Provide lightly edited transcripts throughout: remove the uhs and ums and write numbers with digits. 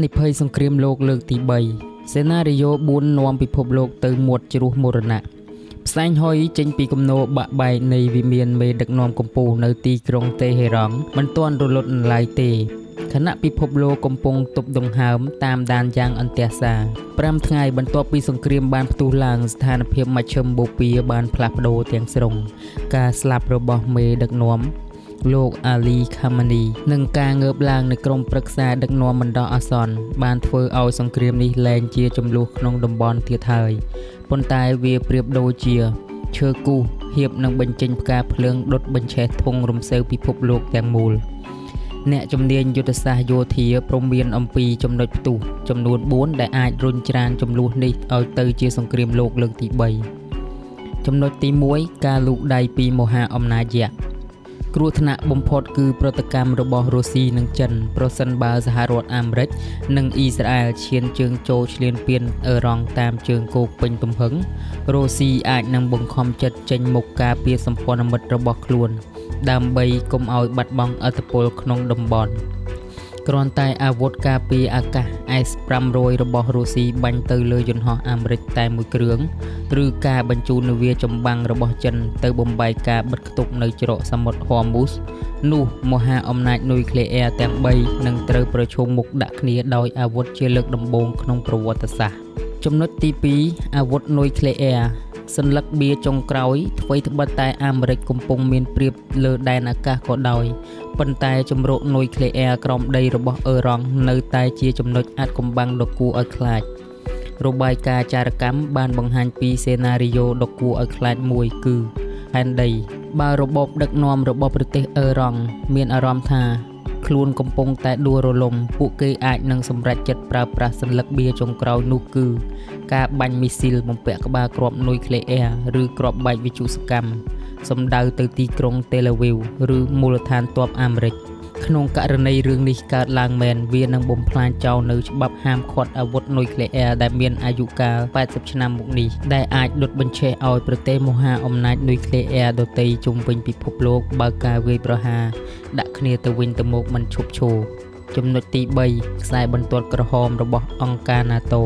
និភ័យសង្គ្រាមលោកលើកទី3សេណារីយ៉ូ4នាំពិភពលោកទៅមាត់ជ្រោះមរណៈផ្សែងហុយចេញពីគំនរបាក់បែកនៃវិមានមេដឹកនាំកំពូលនៅទីក្រុងតេហេរ៉ង់មិនទាន់រលត់នៅឡើយទេខណៈពិភពលោកកំពុងទប់ដង្ហើមតាមដានយ៉ាងអន្ទះសារ5ថ្ងៃបន្ទាប់ពីសង្គ្រាមបានផ្ទុះឡើងស្ថានភាពមជ្ឈិមបូព៌ាបានផ្លាស់ប្ដូរទាំងស្រុងការស្លាប់របស់មេដឹកនាំលោកអាលីខាម៉ានីនិងការងើបឡើងនៅក្រុមប្រឹក្សាដឹកនាំបណ្ដោះអាសន្នបានធ្វើឲ្យសង្គ្រាមនេះលែងជាចំនួនក្នុងតំបន់ទៀតហើយប៉ុន្តែវាប្រៀបដូចជាឈើគូសហៀបនឹងបញ្ចេញផ្កាភ្លើងដុតបញ្ឆេះធុងរំសេវពិភពលោកទាំងមូលអ្នកជំនាញយុទ្ធសាស្ត្រយោធាព្រមានអំពីចំណុចផ្ទុះចំនួន4ដែលអាចរុញច្រានចំនួននេះឲ្យទៅជាសង្គ្រាមលោកលើកទី3ចំណុចទី1ការលូកដៃពីមហាអំណាចយក្សគ្រោះថ្នាក់បំផុតគឺប្រតិកម្មរបស់រុស្ស៊ីនិងចិនប្រសិនបើសហរដ្ឋអាមេរិកនិងអ៊ីស្រាអែលឈានជើងចូលឈ្លានពានអឺរ៉ង់តាមជើងគោកពេញទំហឹងរុស្ស៊ីអាចនឹងបង្ខំចិត្តចេញមុខការពារសម្ព័ន្ធមិត្តរបស់ខ្លួនដើម្បីកុំឲ្យបាត់បង់ឥទ្ធិពលក្នុងតំបន់គ្រាន់តែអាវុធការពារអាកាស S-500 របស់រុស្ស៊ីបាញ់ទៅលើយន្តហោះអាមេរិកតែមួយគ្រឿងឬការបញ្ជូននាវាចម្បាំងរបស់ចិនទៅបំបែកការបិទខ្ទប់នៅច្រកសមុទ្រហ័រមូសនោះមហាអំណាចនុយក្លេអ៊ែរទាំង3នឹងត្រូវប្រឈមមុខដាក់គ្នាដោយអាវុធជាលើកដំបូងក្នុងប្រវត្តិសាស្ត្រចំណុចទី2អាវុធនុយក្លេអ៊ែរសន្លឹកបៀចុងក្រោយថ្វីត្បិតតែអាមេរិកកំពុងមានប្រៀបលើដែនអាកាសក៏ដោយប៉ុន្តែជំរកនុយក្លេអ៊ែរក្រោមដីរបស់អឺរ៉ង់នៅតែជាចំណុចអាថ៌កំបាំងដ៏គួរឲ្យខ្លាចរបាយការណ៍ចារកម្មបានបង្ហាញពីសេណារីយ៉ូដ៏គួរឲ្យខ្លាចមួយគឺផែនដីបើរបបដឹកនាំរបស់ប្រទេសអឺរ៉ង់មានអារម្មណ៍ថាខ្លួនកំពុងតែដួលរលំពួកគេអាចនឹងសម្រេចចិត្តប្រើប្រាស់សន្លឹកបៀចុងក្រោយនោះគឺការបាញ់មីស៊ីលបំពាក់ក្បាលគ្រាប់នុយក្លេអ៊ែរឬគ្រាប់បែកវិទ្យុសកម្មសម្ដៅទៅទីក្រុងតេឡាវីវឬមូលដ្ឋានទ័ពអាមេរិកក្នុងករណីរឿងនេះកើតឡើងមែនវានឹងបំផ្លាញចោលនៅច្បាប់ហាមឃាត់អាវុធនុយក្លេអ៊ែរដែលមានអាយុកាល80ឆ្នាំមកនេះដែលអាចដុតបញ្ឆេះឲ្យប្រទេសមហាអំណាចនុយក្លេអ៊ែរដទៃជុំវិញពិភពលោកបើកការវាយប្រហារដាក់គ្នាទៅវិញទៅមកមិនឈប់ឈរចំណុចទី3ខ្សែបន្ទាត់ក្រហមរបស់អង្គការ NATO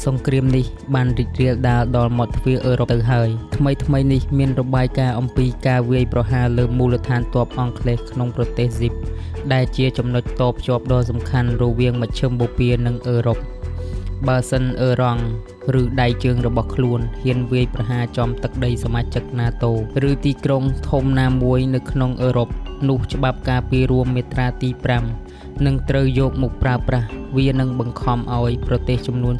សង្គ្រាមនេះបានរីករាលដាលដល់មាត់ទ្វារអឺរ៉ុបទៅហើយថ្មីៗនេះមានរបាយការណ៍អំពីការវាយប្រហារលើមូលដ្ឋានទ័ពអង់គ្លេសក្នុងប្រទេសស៊ីបដែលជាចំណុចតភ្ជាប់ដ៏សំខាន់រវាងមជ្ឈិមបូព៌ានិងអឺរ៉ុបបើសិនអឺរ៉ង់ឬដៃជើងរបស់ខ្លួនហ៊ានវាយប្រហារចំទឹកដីសមាជិក NATO ឬទីក្រុងធំណាមួយនៅក្នុងអឺរ៉ុបនោះច្បាប់ការពាររួមមាត្រាទី5នឹងត្រូវយកមកប្រើប្រាស់វានឹងបង្ខំឲ្យប្រទេសចំនួន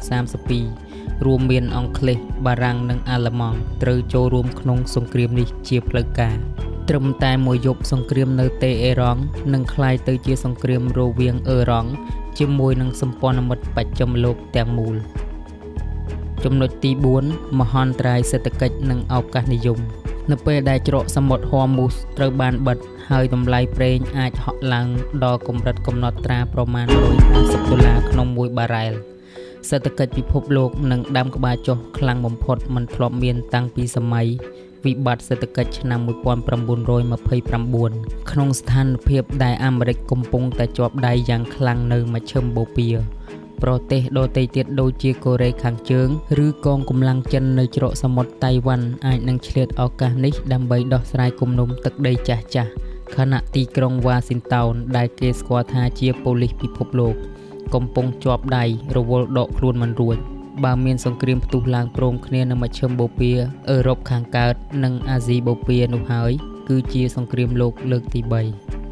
32រួមមានអង់គ្លេសបារាំងនិងអាល្លឺម៉ង់ត្រូវចូលរួមក្នុងសង្គ្រាមនេះជាផ្លូវការត្រឹមតែមួយយប់សង្គ្រាមនៅតេអេរ៉ង់នឹងក្លាយទៅជាសង្គ្រាមរវាងអឺរ៉ង់ជាមួយនឹងសម្ព័ន្ធមិត្តបស្ចិមលោកទាំងមូលចំណុចទី4មហន្តរាយសេដ្ឋកិច្ចនិងឱកាសនិយមនៅពេលដែលច្រកសមុទ្រហ័រមូសត្រូវបានបិទហើយតម្លៃប្រេងអាចហក់ឡើងដល់កម្រិតកំណត់ត្រាប្រមាណ150ដុល្លារក្នុងមួយបារ៉ែលសេដ្ឋកិច្ចពិភពលោកនឹងដាំក្បាលចុះខ្លាំងបំផុតមិនធ្លាប់មានតាំងពីសម័យវិបត្តិសេដ្ឋកិច្ចឆ្នាំ1929ក្នុងស្ថានភាពដែលអាមេរិកកំពុងតែជាប់ដៃយ៉ាងខ្លាំងនៅមជ្ឈិមបូព៌ាប្រទេសដទៃទៀតដូចជាកូរ៉េខាងជើងឬកងកម្លាំងចិននៅច្រកសមុទ្រតៃវ៉ាន់អាចនឹងឆ្លៀតឱកាសនេះដើម្បីដោះស្រាយគំនុំទឹកដីចាស់ៗខណៈទីក្រុងវ៉ាស៊ីនតោនដែលគេស្គាល់ថាជាប៉ូលីសពិភពលោកកំពុងជាប់ដៃរវល់ដកខ្លួនមិនរួចបើមានសង្គ្រាមផ្ទុះឡើងព្រមគ្នានៅមជ្ឈិមបូព៌ាអឺរ៉ុបខាងកើតនិងអាស៊ីបូព៌ានោះហើយគឺជាសង្គ្រាមលោកលើកទី3